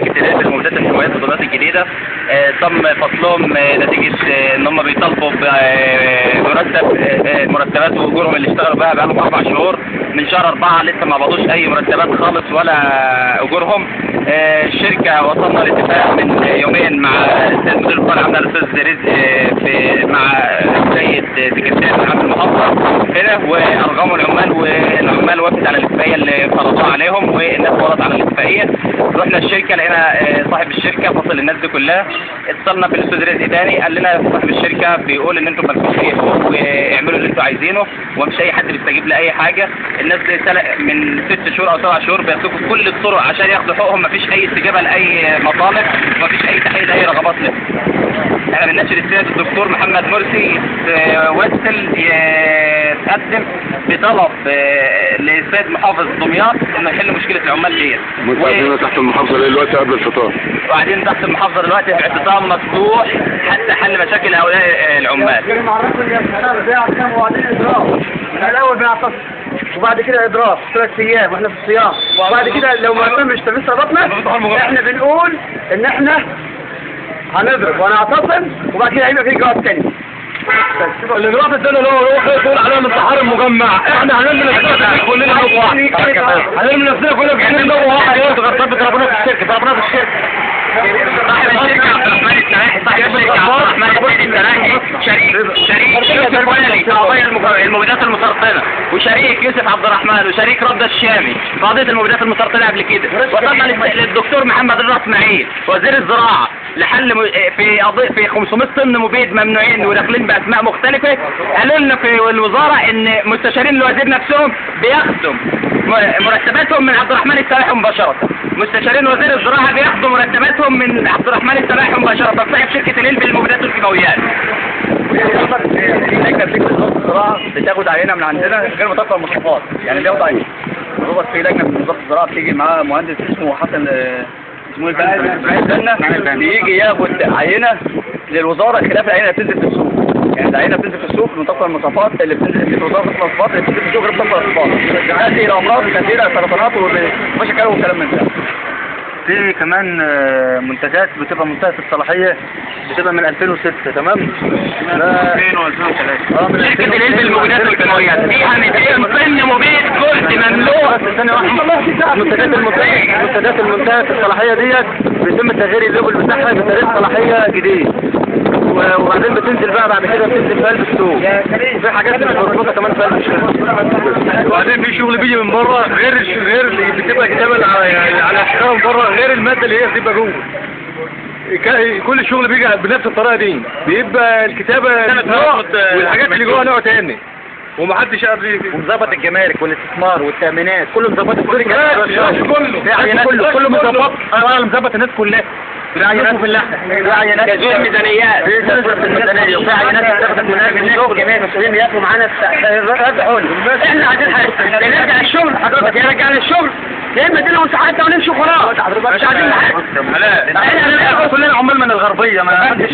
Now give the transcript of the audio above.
شركة الهلب للمبيدات الحمويات والضمادات الجديدة. تم فصلهم نتيجة ان هم بيطالبوا بمرتب مرتبات واجورهم اللي اشتغلوا بها بقالهم 4 شهور من شهر 4 لسه ما قبضوش اي مرتبات خالص ولا اجورهم. الشركة وصلنا لاتفاق من يومين مع السيد مدير الفرع عندنا الاستاذ رزق مع السيد سكرتير عام المحافظة هنا، وارغموا العمال والعمال وافقت على الاتفاقية اللي فرضوها عليهم والناس وافقت على الاتفاقية. رحنا الشركة لقينا صاحب الشركة فصل الناس دي كلها. اتصلنا بالاستاذ رزق تاني قال لنا صاحب الشركة بيقول ان انتم مالكوش اي حقوق واعملوا اللي انتم عايزينه ومفيش اي حد بيستجيب لاي حاجة. الناس دي من 6 شهور او 7 شهور بيسلكوا كل الطرق عشان ياخدوا حقوقهم، مفيش اي استجابة لاي مطالب ومفيش اي تحقيق لاي رغبات لهم. احنا بنناشد السيد الدكتور محمد مرسي يتوسل يتقدم بطلب للسيد محافظ دمياط انه يحل مشكلة العمال ديت. وانتوا قاعدين تحت المحافظة ليه دلوقتي قبل الفطار؟ وقاعدين تحت المحافظة دلوقتي في اعتصام مفتوح حتى حل مشاكل هؤلاء العمال. الاول بنعتصم وبعد كده اضراب 3 ايام واحنا في الصيام، وبعد كده لو ما تمش تنفيذ طلباتنا احنا بنقول ان احنا هنضرب وهنعتصم وبعد كده هيبقى في اجراءات ثانية. الاجراءات الثانية اللي هو يقول عليها الانتحار المجمع، احنا هنرمي نفسنا كلنا في واحد، هنرمي نفسنا كلنا في واحد. ضربونا في الشركة، ضربونا في الشركة. صاحب الشركة عبد الرحمن السراحي، صاحب الشركة عبد الرحمن السراحي شريك يوسف ولي في قضية المبيدات المسرطنة، وشريك يوسف عبد الرحمن، وشريك رضا الشامي في قضية المبيدات المسرطنة قبل كده. وصلنا للدكتور محمد رضا اسماعيل وزير الزراعة لحل في 500 طن مبيد ممنوعين وداخلين بأسماء مختلفة. قالوا لنا في الوزارة إن مستشارين الوزير نفسهم بياخدوا مرتباتهم من عبد الرحمن السراحي مباشرة. مستشارين وزير الزراعة بياخدوا مرتباتهم من عبد الرحمن السراحي مباشرة صاحب شركة الهلب للمبيدات والكيماويات. لجنة بتيجي وزارة الزراعة بتاخد عينة من عندنا غير مطابقة للمواصفات، يعني بياخدوا عينة. هو في لجنة من وزارة الزراعة بتيجي معاها مهندس اسمه حسن اسمه البنا، بيجي ياخد عينة للوزارة خلاف العينة اللي بتنزل في السوق. يعني العينة بتنزل في السوق مطابقة للمواصفات اللي بتنزل في وزارة المواصفات اللي بتنزل في السوق غير مطابقة للمواصفات. تؤدي إلى أمراض كثيرة، سرطانات ومشاكل وكلام من ده. في كمان منتجات بتبقى منتهية الصلاحية، بتبقى من 2006 تمام؟ 2000 و2003. شركة الهلب للمبيدات والكيماويات فيها 200 طن مبيد كرسي مملوء. المنتجات المنتهية الصلاحية ديت بيتم تغيير ال label بتاعها بتاريخ صلاحية جديد، وبعدين بتنزل بقى بعد كده بتنزل في قلب السوق، وفي حاجات مش مظبوطة كمان في قلب السوق. وبعدين في شغل بيجي من بره غير اللي بتبقى كتابه على اشكال من بره، غير المادة اللي هي بتبقى جوه. كل الشغل بيجي بنفس الطريقة دي، بيبقى الكتابة نوع والحاجات اللي جوه نوع تاني، ومحدش قادر. ومظبط الجمارك والاستثمار والتامينات كله مظبط، كله كله مظبط. انا اللي مظبط الناس كلها. في عينات في اللحم، في عينات تزوير ميزانيات، في عينات بتاخد من الشغل. جميع المسؤولين يقفوا معانا رجعونا. احنا عايزين حاجة، نرجع الشغل حضرتك، يا رجعنا الشغل يا اما ادينا مساحتنا ونمشي وخلاص، مش عايزين حاجة. احنا كلنا عمال من الغربية، ما حدش.